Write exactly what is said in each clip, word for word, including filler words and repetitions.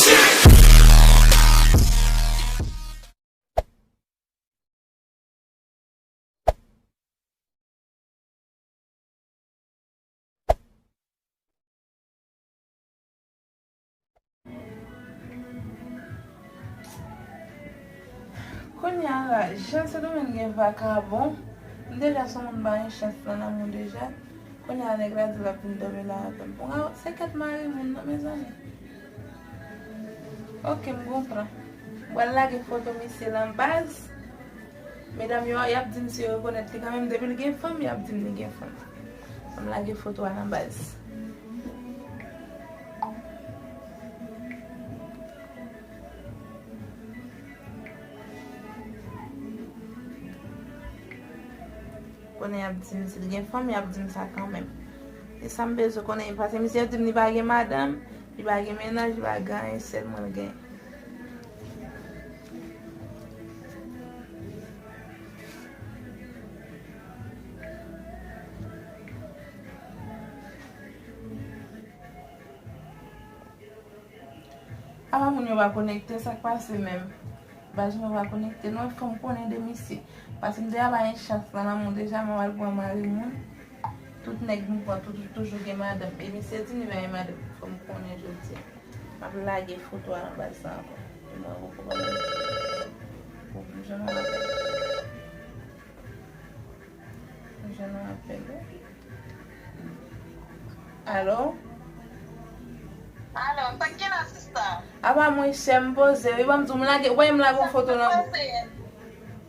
Kounye a la, jan Sendomeng gen vakabon, m deja se yon moun m pa gen chans nan lanmou deja. Kounye a, nèg la di l ap vin dòmi la avè m. Bon, se kèt mari moun nan, mezanmi. Ok, m konprann. M pral lage foto misye lan baz. Medam yo, y ap di m si yo rekonèt li kanmenm. Depi l gen fanm, y ap di m li gen fanm. Ban m lage foto a lan baz. Konnen y ap di m si l gen fanm, y ap di m sa kanmenm. E sa m bezwen konnen, paske misye di m li pa gen madanm, li pa gen mennaj, li pa gen anyen, sèl mwen l gen. Apa moun yo pa konekte, sa k pase menm? Baz mwen pa konekte non, fò m konnen de misye. Paske m deja pa gen chans nan lanmou deja, mwen al pran mari moun. Tout nèg m pran toujou, toujou gen madanm. E misye di m li pa gen madanm, fò m konnen jodi a. M ap lage foto a lan baz sa ankò. E mwen poko pa mwen. Bon, m jwenn yon apèl. M jwenn yon apèl, wi. Alo? Alo, sa k gen la, sista? Apa mwen chè m poze, wi, ban m di w, m lage, w wè m lage yon foto nan. Sa k pase?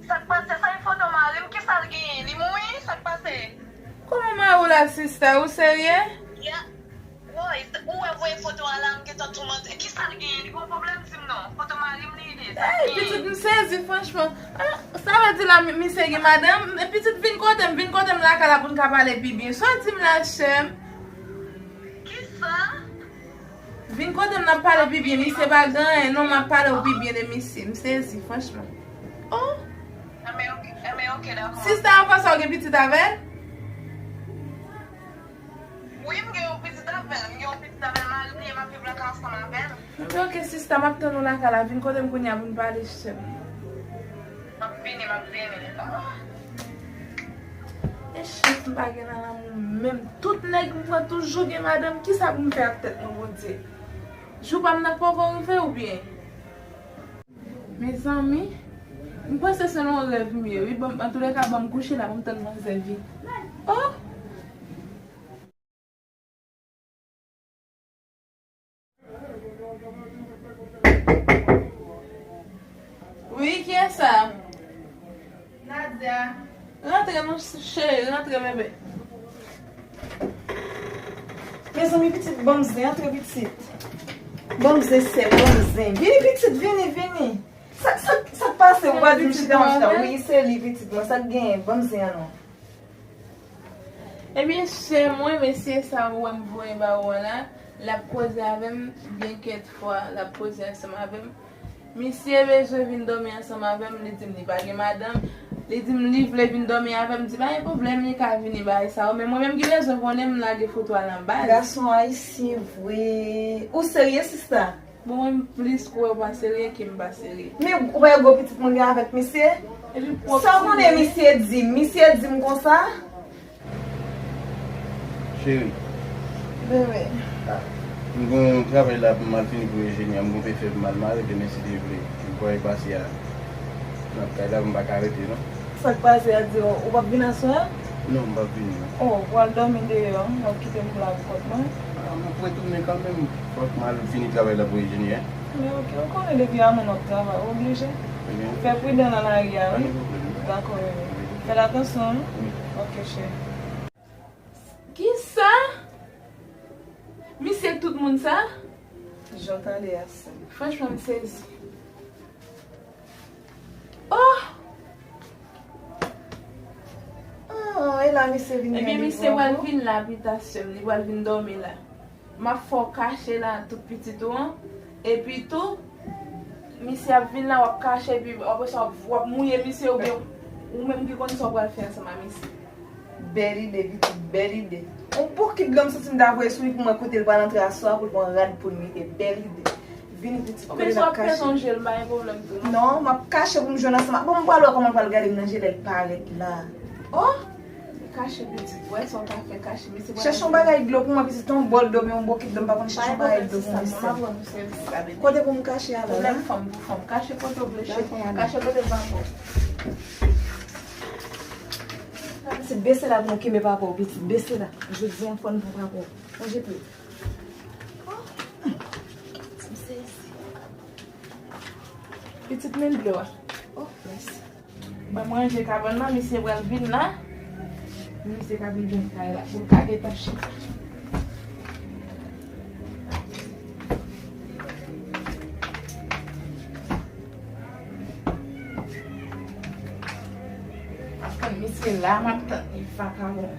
Sa k pase? Sa e foto mari m, kisa l genyen? Li mouri? Sa k pase? Kòman mari w la, sista? Ou serye? Ya. Woy, ou wè voye foto a la, m gentan toumante. Kisa l genyen? Li gon pwoblèm, di m non. Foto mari m li ye, sa l genyen? Ey, pitit, m sezi, franchman. Ah, sa vle di la, mi-, misye gen madanm? E pitit, vin kote m, vin kote m lakay la pou n ka pale pi byen. Sa w di m la, chè m? Kisa? Vin kote m, n ap pale pi byen. Misye pa gen anyen, non, m ap pale w pi byen de misye. M sezi, franchman. Oh! Enben, ok, enben, ok, dakò. Sista, anvan sa, w gen pitit avè l? Wi, m gen yon pitit avè l. M gen yon pitit avè l, mari m li ye, m ap viv lakay ansanm avè l. Ebyen, ok, sista, m ap tann ou lakay la. Vin kote m kounye a pou n pale, chè m. M ap vini, m ap vini. Ah. E chans m pa gen nan lanmou menm. Tout nèg m pran toujou gen madanm. Kisa pou m fè ak tèt mwen, Bondye? Jou pa m nan poko rive oubyen? Mezanmi, m panse se nan yon rèv m ye, wi. Bon, antoulèka, ban m kouche la, ban m tann manzè vini. Oh! Wi, kiyès sa? Nadia. Rantre non, cheri, rantre, bebe. Mezanmi, pitit, ban m zen, antre, pitit. Ban m zen, sè m, ban m zen. Vini, pitit, vini, vini. Sa, sa, sa k pase? Ou pa di m chita, mwen chita. Wi, se li, pitit mwen. Sa k genyen? Ban m zen an non. Ebyen, chè mwen, mesye sa ou wè m voye ba ou an la, l ap koze avè m, byen kèk fwa, l ap koze ansanm avè m. Misye bezwen vin dòmi ansanm avè m, li di m li pa gen madanm, li di m li vle vin dòmi avè m, m di pa gen pwoblèm, li ka vini bagay sa yo, men mwen menm ki bezwen konnen, m lage foto a nan baz. Gason ayisyen vre. Ou serye, sista? Bon, mwen m plis kwè w pa serye ke m pa serye. Men ou pa wè gwo pitit mwen gen avèk misye? Epi pwòp... Sa w konnen misye di m? Misye di m konsa? Cheri. Bebe. Ah, m gen yon travay la pou m al fini pou Ejeni a, m gen yon pefè pou m al mare demen si Dye vle. M kwè pase a nan kay la, m pa ka rete non. Sa k pase a di w, ou p ap vin aswè a? Non, m p ap vini non. Oh, ou pral dòmi deyò, w ap kite m pou la pou kont mwen? Ah, m ap retounen kanmenm. Fòk m al fini travay la pou Ejeni a. Men ok, ou konnen depi a moun w ap travay, ou oblije. Ebyen. Fè pridan nan lari a, wi. Pa gen pwoblèm. Dakò, bebe. Wi. Fè l atansyon, wi. Wi. Ok, cheri. Kisa? Misye tout moun sa? Jan w tande a, sè m. Franchman, m sezi. Oh! Ah, e la misye vin... Ebyen, misye pral vin la pita, sè m, li pral vin dòmi la. M ap fè w kache la tout pitit ou an. Epi tou, misye ap vin la, w ap kache, epi apre sa, w ap, w ap mouye misye oubyen ou menm ki konn sa w pral fè ansanm a misye. Bèl ide, pitit, bèl ide. Yon bokit dlo m santi m ta voye sou li pou mwen kote l pral antre aswè a pou l pran rad pou l mete. Bèl ide. Vini pitit, kote l ap kache? Ou bezwen pèse yon je l, m pa gen pwoblèm tou, non. Non, m ap kache pou m jwenn ansanm. Bon, m pral wè kòman l pral gade m nan je lè l parèt la. Oh! Kache pitit, wè sa w ka fè, kache. Mesye, chèche yon bagay dlo pou mwen, pitit, yon bòl dlo, yon bokit dlo, m pa konn chèche yon bagay dlo pou mwen sèl. Kote pou m kache alò la? Pwoblèm fanm pou fanm. Kache kote w vle, cheri. Kache kote w pa fò. Pitit, bese la pou nou kenbe papa w, pitit, bese la. Jodi a, fò n pran papa w. Manje pou. Oh. Pitit, men dlo a. Oh, mèsi. Ban m ranje kabann nan, misye pral vin la. Misye ka vin jwenn kay la pou l ka gentan chita. M ap tann misye la, m ap tann li, vakabon.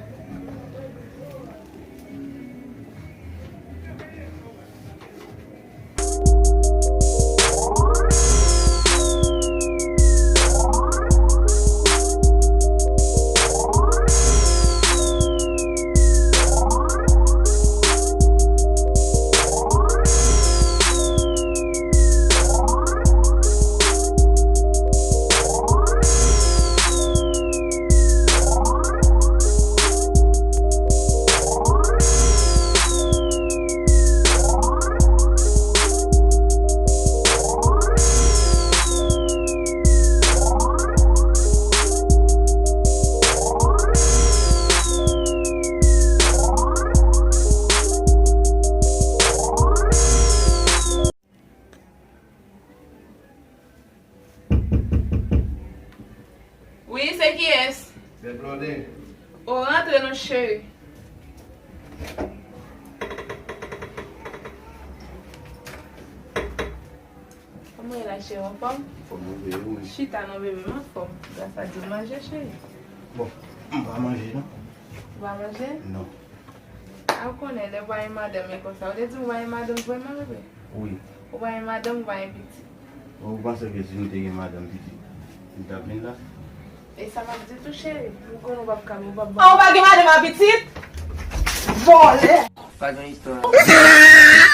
Wi, se kiyès? Se Blonde. O, rantre non, cheri. Kòman w ye la, cheri, anfòm? Anfòm, wi, wi. Chita non, bebe, m anfòm. Gras a Dye, w manje, cheri? Bon, m pa manje, non. Ou pa manje? Non. A, ou konnen, lè w pa gen madanm e konsa. Ou te di m ou pa gen madanm vrèman, bebe? Wi. Ou pa gen madanm, ou pa gen pitit. Ou panse ke si m te gen madanm, pitit, m t ap vin la? E sa m ap di tou, cheri. Ou konnen ou p ap ka, ou p ap... A, ou pa gen madanm a pitit? Vòlè! Pa gen istwa.